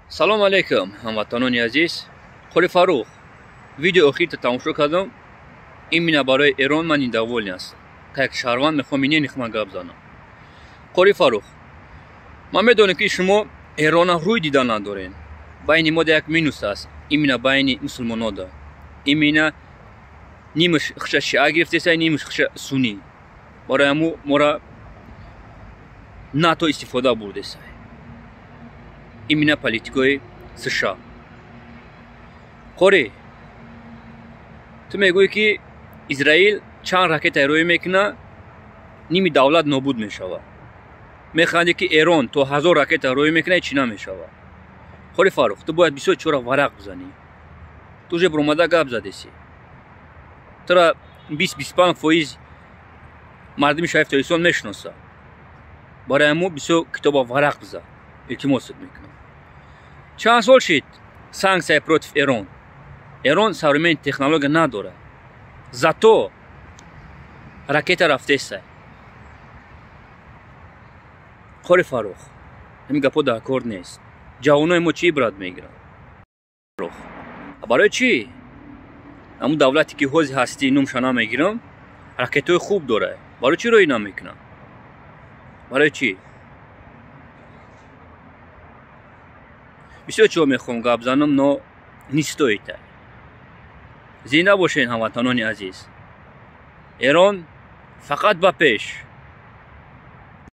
Салом алейкум, ҳамватанони азиз. Қори Фаррух, видео охирта тамошо кардам. Именно барои Эрон ман недоволен ҳастам. Как шаҳрванд мехоҳам инени ман гап занам. Қори Фаррух, ман медонам, ки шумо Эрона рӯй дида надорен. Байни мо як минус аст, именно байни мусулмонода. Именно нимаш хиша шиа гирифтеса, нимаш хиша суннӣ. Барои ҳаму мора НАТО истифода бурдеса. Именно политикои США. Қори, ту мегӯӣ, ки Израил чанд ракета роӣ мекуна, ними давлат нобуд мешавад. Механдӣ, ки Эрон то 1000 ракета роӣ мекуна, чӣ намешавад. Қори Фаррух, ту бояд бисёр чора варақ бизанӣ. Ту уже буромада гап задеси. Тура 20-25% мардуми шариф Тоҷикистон мешиноса. Барои ҳаму бисёр китоба варақ бизан. Илтимосат мекунам. Чанд сол шид санкция против Эрон. Эрон современный технология надорад. Зато ракета рафтеса. Қори Фаррух, ҳамин гапҳо дар кор нест. Ҷавонои мо чӣ ибрат мегиранд? Барои чӣ? Ҳамун давлате, ки ҳозир ҳастӣ, номша намегирам, ракетаҳои хуб дорад. Барои чӣ роӣ намекунанд? Барои чӣ? Бисёр чиҳо мехоҳам гап занам, но не стоит. Зинда бошед, ҳамватанони азиз. Эрон фақат ба пеш.